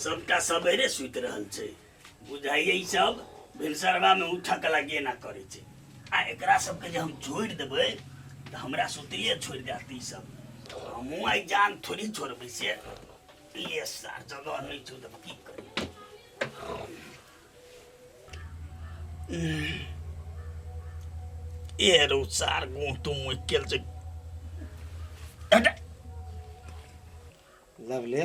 सबटा सबेरे सुति रहल छै बुझाइए ई सब भिनसरवा में उठक लगे ना करे छै आ एकरा सबके जे हम छोड़ि देबै तऽ हमरा सुतले छोड़ि देत ई सब हमहूँ आइ जान थोड़ी छोड़बै से ये सार जगह नहि छौ तऽ की करी। ए रौ सार गुँ तू मुँह गेल छै। हट। लवले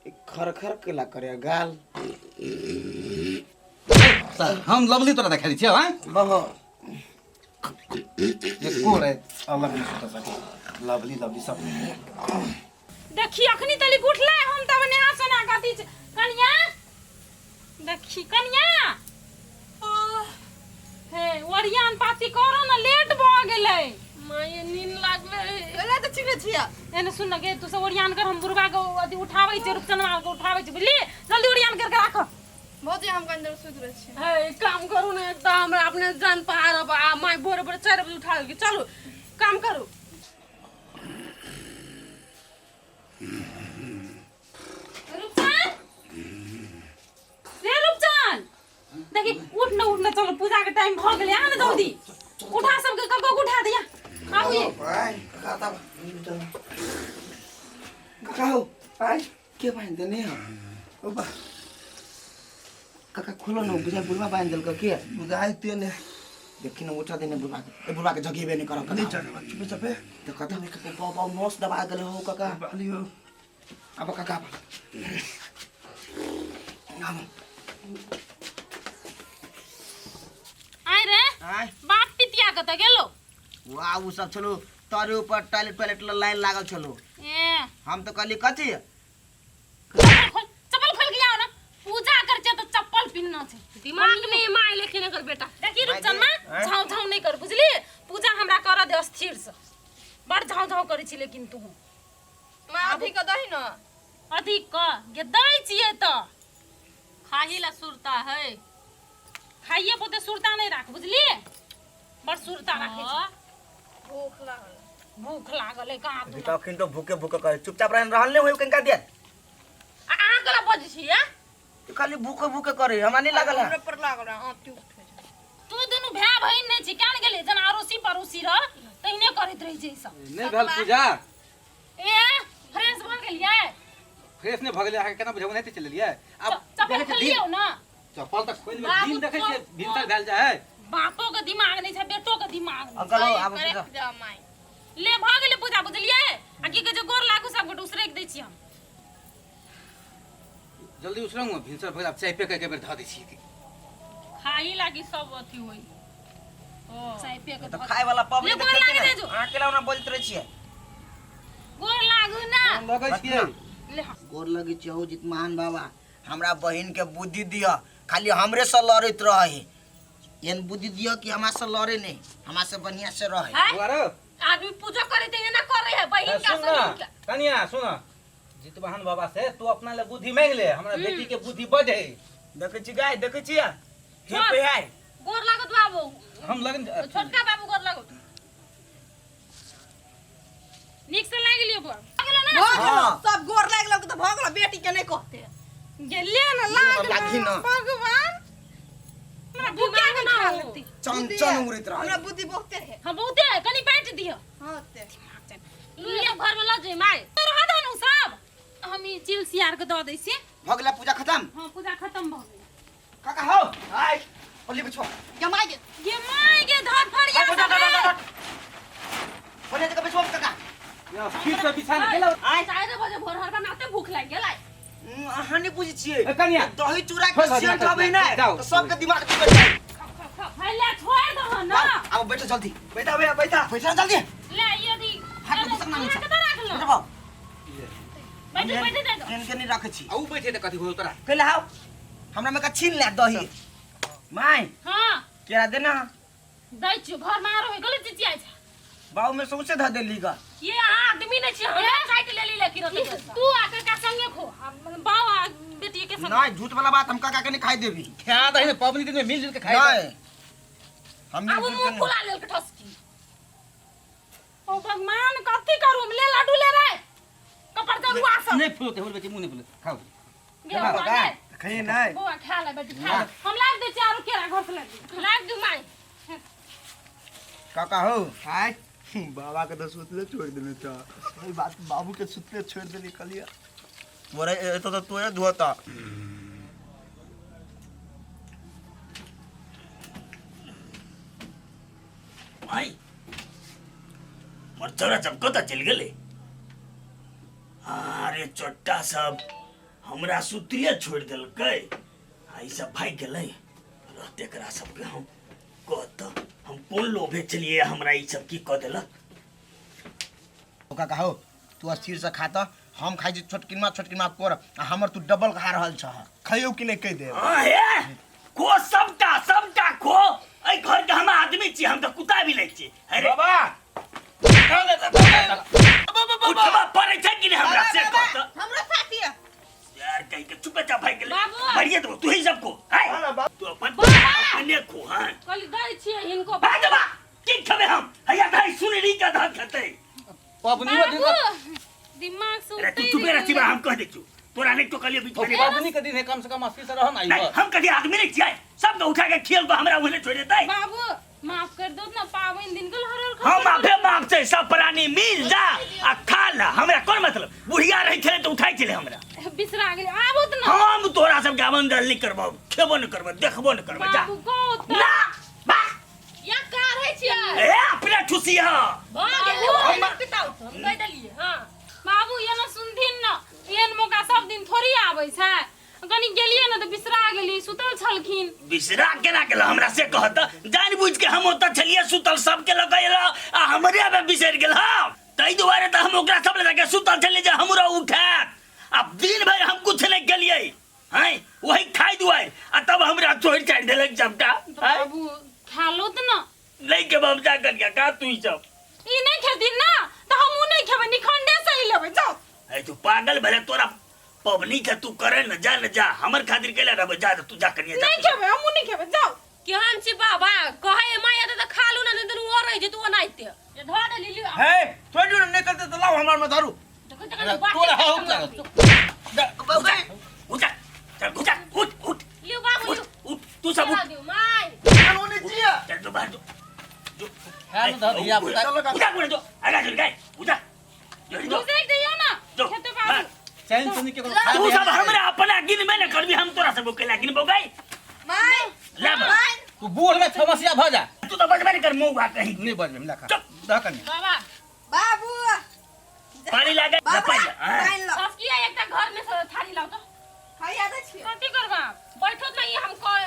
ई खर खर केला करे गाल। सर हम लवली तोरा देखा दै छियौ आँय। बाबा एको रे अलग नहीं सुत सके लवली लवली सब। देखी अखनी तलिक उठलै हम तब नेहा सोना कथी छै कनिया। देखी कनिया हे ओरियान पाती करो ना, लेट भ गेलै। माये नींद लागलै। एला तऽ चिन्है छियै। एने सुन न गे, तू सब ओरियान कर, हम बुढ़वा के अथी उठाबै छियै, रुपचनवा के उठाबै छियै, बुझली? जल्दी ओरियान करके राख। भौजी हम कनि देर सुति रहै छी। हे काम करू ने, तऽ हमरा अपने जान पहाड़ आ माय भोरे भोरे 4 बजे उठा देलकै। चलू काम करू। रुपचन रे रुपचन, देखी उठ न, उठ न, चलो पूजा के टाइम भ गेलै, आ न जल्दी उठा सबके, कको के उठा दिया, आबू ये। आइ काका तब काका हो आइ के बान्हि देने हो? ओ बा काका खोलो न, बुझाइ बुढ़वा बान्हि देलकै के बुझाइते ने। देखी न उठा देने बुढ़वा के, ए बुढ़वा के जगेबे नहीं करब। नहीं जगेबा, चुपे चुपे। देखा तो काका बाबा बाबा नस दबा गेल हो काका। बाली हो। अब काका आब। आइ रे। आय। बाप पितिया कतऽ गेलो? वाह उ सब छलो तोरे ऊपर टॉयलेट टॉयलेट लाइन लागल छलो। ए हम तो कहली कथी चप्पल खोल, चप्पल खोल के आओ ना, पूजा कर छे तो चप्पल पिन्ना छे। दिमाग नहीं माय लेकिन एकर बेटा। देखी रुपचन मा झाउ झाउ नहीं कर, बुझली? पूजा हमरा कर दे स्थिर से, बड़ झाउ झाउ करे छी लेकिन तू। माँ अथी के दही न। अथी क गे दै छियै त खाही ला सुरता है। खाइए पोते सुरता नहीं राख, बुझली? बड़ सुरता राखे छै। भूख लागल। भूख लागल है कहाँ तू? तखन तो भूखे भूखे करे चुपचाप रहल रहल नहीं होय कनका देर। आ अहाँ कला बजै छियै? तो खाली भूखे भूखे करे हमरा नहीं लागल है। हमरा पर लागल है, आँती उठे छै। तू दुनू भाय बहिन नहीं छी केन गेलै, जेना अड़ोसी पड़ोसी रह तहिने करैत रहै छै ई सब। नहीं भेल पूजा? ए फ्रेश भऽ गेलियै? फ्रेश नहीं भऽ गेलै, अहाँके केना बुझेबो नहीं चललियै। आब चप्पल देखै छियै खोलियौ दिन ना। चप्पल तऽ खोलि बाबू, दिन देखै छियै चप्पल। भिनसर भेल जाइ है। बापो के दिमाग नहीं छै, बेटो के दिमाग नहीं। अंकल हो आब करे पूजा। जा माय। ले भऽ गेलै पूजा, बुझलियै? आ की कहै छै गोर लागू सब गोटे, उसरैक दै छी हम। जल्दी उसरंग, भिनसर भऽ गेल, आब चाय पे के बेर धऽ दै छियै। खाही लागी सब अथी होई। ओ चाय पे के तो धऽ। खाए वाला पब्लिक ले, गोर खेतै लागे ने। दे जो। अहाँ केला ओना बोलैत रहै छियै। गोर लागू ना। लगै छियै। ले हाँ। गोर लगै छियै हौ जितमान बाबा, हमरा बहिन के बुद्धि दिअ, खाली हमरे से लड़ैत रहे, एहन बुद्धि दिअ कि हमरा से लड़े नहीं, हमरा से बढ़िया से रहे। हैं? बुआरो आदमी पूजा करे त एना करे है बहिन का सुन ना संग। कनिया सुन, जितवाहन बाबा से तू अपना ले बुद्धि मांग ले, हमरा बेटी के बुद्धि बढ़ है। देखै छी गाय, देखै छियै हे पे है। गोर लागत बाबू। हम लगन छोटका बाबू गोर लागत। नीक से लागि लियो गोर। लागलो ना? भऽ गेलो, हाँ। सब गोर लागि गेलो तऽ भऽ गेलो, बेटी के नहीं कहते। गेलिए ना लाग लागी ना। भगवान हमरा भूखे के खा लेती। चन चन उड़ैत रहे। हमरा बुद्धि बहुते है। हां बहुते है, कनी बांट दियो। हां ते लियो घर में लऽ जाई माय। रह दनु सब, हम ई चिल सियार के दऽ दै छी। भऽ गेलै पूजा खत्म? हां पूजा खत्म भऽ गेलै। काका हो आइ ओली बिछो। गे माय गे। गे माय गे धर फरिया सब रे। बोले जगह बिछो काका। या फिर से बिछा ने गेलो। आइ 4 बजे भोर हरबा में आते भूख लागि गेलै। अहाँ नहीं बुझै छियै। ए, कनिया। दही चूड़ा के खोल दही, सेंट खोल अबै ने जाओ। तऽ सबके दिमाग बिगड़ जाइ। है ले छोड़ दह ना। आब बैठो जल्दी। बैठा भैया बैठा। बैठो जल्दी। ले यदि हाथ में घुसक ना के तऽ राख लो। बैठो बाबू। बैठो बैठो दे दो। केन के नहीं राखै छी। आ उ बैठे त कथी हो तोरा? कैला हाउ हमरा में का छीन ले दही। My हां केरा देना। दै छियो, घर में आरो होय गेलै चिचियाइ छै। बाबू में सौंसे धऽ देली गा। ये अहाँ आदमी नहीं छी, हमरा काटि लेली लेकिन ओते तू आ काका संगे खो, आ बाऊ आ बेटी के संगे। नहीं झूठ वाला बात हम काका के नहीं खाई देबी। खा दही ने पबनी दिन में मिल जुल के खाई। नहीं हम आब मिलजुल के मुंह नहीं। फुला लेल ठसकी। ओ भगवान कथी करू, ले लड्डू ले रे कपर जरुआ सब। नहीं फुलते होल बेटी, मुंह नहीं फुलते, खाओ। गे बौआ गे। खइए नहीं बौआ खा ले बेटी खा ले। हम लाग दै छी आरो केरा घर से लाग दे। लाग दू माय काका हो आय बाबा के तो सुतले छोड़ देने था सही बात बाबू के सुतले छोड़ देने कलिया तोरे ए तो तोरे धोता भाई मोर चोरा सब कतऽ चलि गेलै अरे चोट्टा सब हमरा सुतले छोड़ि देलकै आ ई सब भागि गेलै रहते एकरा सबके हम कहत हम कोन लोभे चलिए हमरा ई सब की कऽ देलक ओका कहो तू अस्थिर से खाता हम खाइ छी छोटकिनमा छोटकिनमा कोर आ हमर तू डबल खा रहल छह खइयो कि नहीं कहि देब हाँ हे खो सबटा सबटा खो एहि घर के हम आदमी छी हम तऽ कुत्ता भी लै छी अरे बाबा उठबा पड़ै छै कि नहि हमरा से कह तऽ हमरो साथी है यार कहीं के चुपे चाप भाग गेलै बाबू। मरिए देबो तू ही सबको हाय ना, ना, बाबू। तू अपन अपने खो हां कहली दै छियै हिनको भाग बा की खेबै हम हैया दाई सुन ली का धान खेतै पबनियो दिन बाबू दिमाग से अरे तू उतरि चुपे रह गेलै। चिबा हम कह दै छु तोरा नहीं तो कहलिए बीच में पबनी के दिन है कम से कम अस्सी से रह ना नहीं हम कभी आदमी नहीं छियै सबके उठा के खेल को हमरा ओहने छोड़ देतै बाबू माफ कर दो ना पावन दिन के हरल हम माफे माफ छै सब प्राणी मिल जा आ खा ला हमरा कोन मतलब बुढ़िया रहै छलै तऽ उठाइ छलै हमरा बिसरा गेलै आबो त ना हम तोरा सबके आमंत्रण नहि करबौ खेबो नहि करबौ देखबो नहि करबौ जा बाबू कहो त ना बा या का रहै छियै ए अपने ठुसी ह भऽ गेलै हम पिताउ हम कहि देलियै हां बाबू एना सुनथिन न एहन मौका सब दिन थोड़ी आबै छै कनी गेलियै ने तऽ बिसरा गेली सुतल छलखिन बिसरा केना गेल हमरा से कह तऽ जानि बुझि के हम ओतऽ छलियै सुतल सबके लऽ कऽ एलऽ आ हमरे में बिसरि गेल हँ ताहि दुआरे तऽ हम ओकरा सब लऽ के सुतल छलियै जे हमरो उठायत आ दिन भरि हम कुछ नहि केलियै हैं वही खाइ दुआरे आ तब हमरा छोड़ि छाड़ि देलक सबटा तऽ हैं? बाबू खा लो तऽ ने नहि के बमचा करिया का तू ई सब ई नहि खेथिन ना तऽ हमहूँ नहि खेबै निखंडे सही लेबै जाउ अरे तू पागल भेले तोरा पबनी के तू करे न जा न जा हमर खातिर केला रहबे जा तू जा कनिया जा नहीं खेबै हमहूँ नहीं खेबै जाउ केहन छी बाबा कहै माय एतऽ तऽ खा लू ना नहीं तऽ ओ रहि जेतू ओनाहिते ये धऽ दे लिली हे छोड़ दियौ ने, नहि करतै तऽ लाउ हमर में धरू देखो तखन बात तोरा हौ उठा उठा चल उठा उठ उठ लियो बाबू उठ लियो उठ तू सब उठ दियो my कानूनी छियै चल जो बाहर जो जो खा न धर धिया पुता उठा उठा जो आगा चल गए उठा जो जो गुजर दियौ ना जो खेते बाबू चैन सुनी के खा तू सब हमरा अपना गिन में न करबी हम तोरा सब केला गिन बोगाई my ला बा। My तू बूढ़ में समस्या भ जा तू तो बजबे नहीं कर मुंह बा कहीं नहीं बजबे मिला खा चुप। दह कनी बाबा बाबू पानी लागे ना बाबा पानी हाँ। पानि लो बस किया एकटा घर में से थारी लाओ तो हैया दै छियै कथी करबा बैठो नहीं हम कह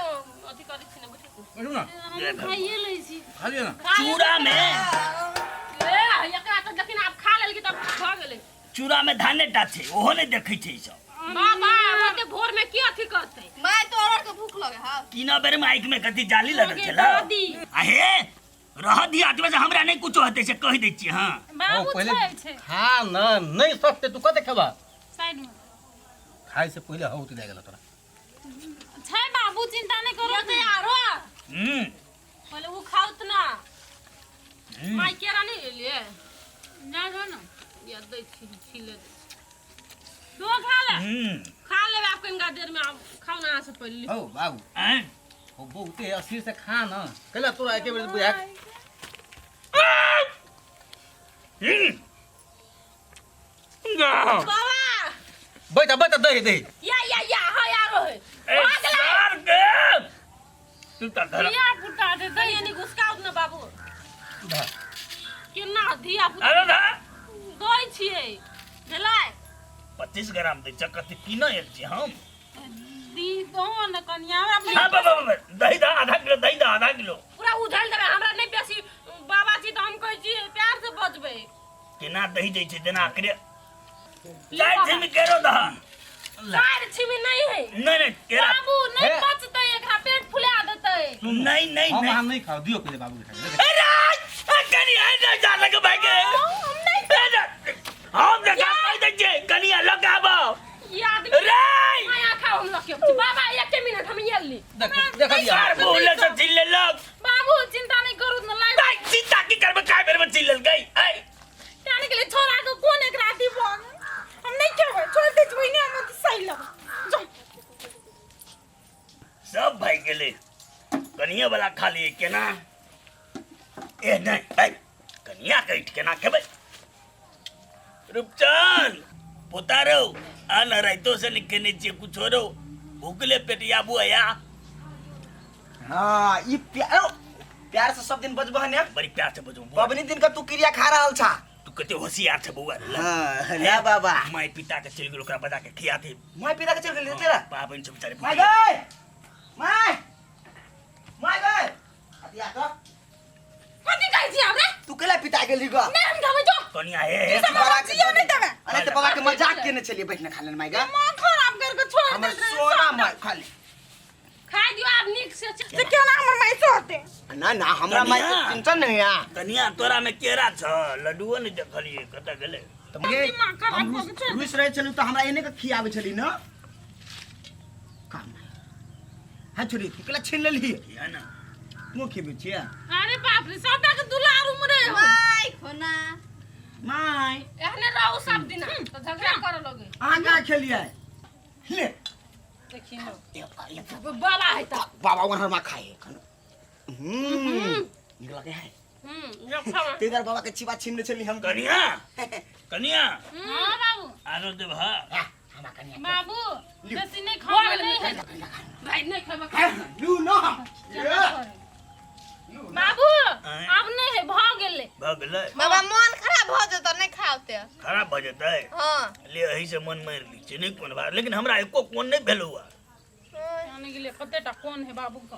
अथी करै छी ना बैठो बैठू ना हम खाइए लै छी खा लियो ना चूड़ा में ए एकरा तऽ लेकिन आब खा लेलकै तब भऽ गेलै चूड़ा में धाने टा छै ओहो नहि देखै छै ई सब बाबा ओते भोर में की अथी करतै my तोरा के भूख लगे हौ कीना बेर में आँखि में कथी जाली लगल गे छल दादी आ हे रह दिया आठवे से हमरा नहि कुछो हेतै से कहि दै छियै हँ बाबू पहिले छै छै खा न नहीं सस्ते तू कते खेबा साइड में खाए से पहिले हौ तू दे गेल तोरा छै बाबू चिंता नहीं करो ते आरो हम्म पहिले उ खाउत ना माय केरा नहीं लेलिए जा जो ना या दै छी छीले दै छी। तू खा ले हम्म खा लेबै आब कनिका देर में आब खाउ ना अहाँ से पहिले हौ बाबू आँय? हौ बहुते अस्थिर से खा न कैला तोरा एके बेर बुझा हम्म बाबा बैठ बैठ दही दही या या या हाँ यारो है ए, सार के तू तऽ धर धिया पुता दे दही यानी घुसकाउ ना बाबू धर। केना धिया पुता अरे धर दै छियै भेलै 25 ग्राम दै छै कथी कीना एक छी हम दी दो न कनिया हमरा हाँ बाबा बाबा दही दा आधा किलो दही दा आधा किलो पूरा उझल देबै हमरा नहि बेसी बाबा जी तऽ हम कहै छियै प्यार से बजबै केना दही दै छै जेना अकरे चारि छिमी केरो दह चारि छिमी नहीं है नहीं नहीं केरा बाबू नहीं हे। पचतै एकरा पेट फुला देतै नहीं नहीं हम नहीं अहाँ नहीं खाओ दियो पहिले बाबू के खाए अरे आ, कनी आ जा जा लगे भाई के हम देखा कहि दै छियै कनी अलग आबो ये आदमी रे माया खाओ हम लोग के बाबा एक मिनट हम ये ली देख देख दिया सार बोले से चिल्ले लेलक बाबू चिंता नहीं करू न लाइ ताई चिंता की करबे काय बेर में चिल्ले लेलकै ऐ जाने के लिए छोरा के कोन एकरा अथी भऽ गेल? हम नहीं खेबै छोड़ दे छी ओहिने हम सही लगै जो सब भागि गेलै। कनिये वाला खाली केना ए नहि है, कनिया के ईट केना खेबै। रूपचंद पोता रौ आ न राइतो से नहि खेने छियै कुछो रौ, भूखले पेट आबू आया। हाँ ई प्यार प्यार से सब दिन बजबह ने। बड़ी प्यार से बजबू। पबनी दिन का तू क्रिया खा रहल छा। तू कते होशियार छ बौआ रे। हाँ, ले बाबा। माय पिता के चलि गेल ओकरा बजा के खिया दे। माय पिता के चलि गेल तेरा। पाबनि छै बेचारे। माय गए माय माय गए अतिया तो कथी कहै छी आब रे? तू केला पिता गेली ग? नहि हम खेबै जो। कनिया हे हे सब बाबा के जियो नहि देबै। अरे त बाबा के मजाक केने छलिए बैठने खा लेने माय ग। मन खराब कर के छोड़ हमर देत रहे। सोना माय खा ले। खाय दियो आब नीक से। से केना हमर माय सहते? ना ना हमरा माय के कनिया। टेंशन नहीं है। कनिया तोरा में केरा छ लड्डुओ नहीं देखलिए कतऽ गेलै? त ये दिमाग खराब हम कऽ के छोड़ि रुस रहे छलु त हमरा एने के खियाबै छली न। काम हां छोरी तू केला छीन लेली? किया ना तू खेबै छियै? अरे बाप रे सबटा के दुलार उमरे हो। माय खोना माय एहने रहू सब दिना तो झगड़ा करऽ लगे। अहाँ का खेलियै? ले देखी नो बाबा है त बाबा वहाँ मा खाए खाना। नीक लगे है। खावा। ते बार बाबा के चिबा छीन ले छली हम। कनिया कनिया। हाँ बाबू आरो देब हा। हमरा कनिया बाबू बेसी नहीं खाओ नहीं है। भाई नहीं खेबै। लू ना बाबू आँय? आब नहीं है भऽ गेलै। भऽ गेलै बाबा मन खराब भ जेतौ नहीं खाओते। खराब भऽ जेतै? हां ले एही से मन मारि लै छियै नहि कोन बात, लेकिन हमरा एको कोन नहि भेलौ। जाने गेलै कतेटा कोन है बाबू के।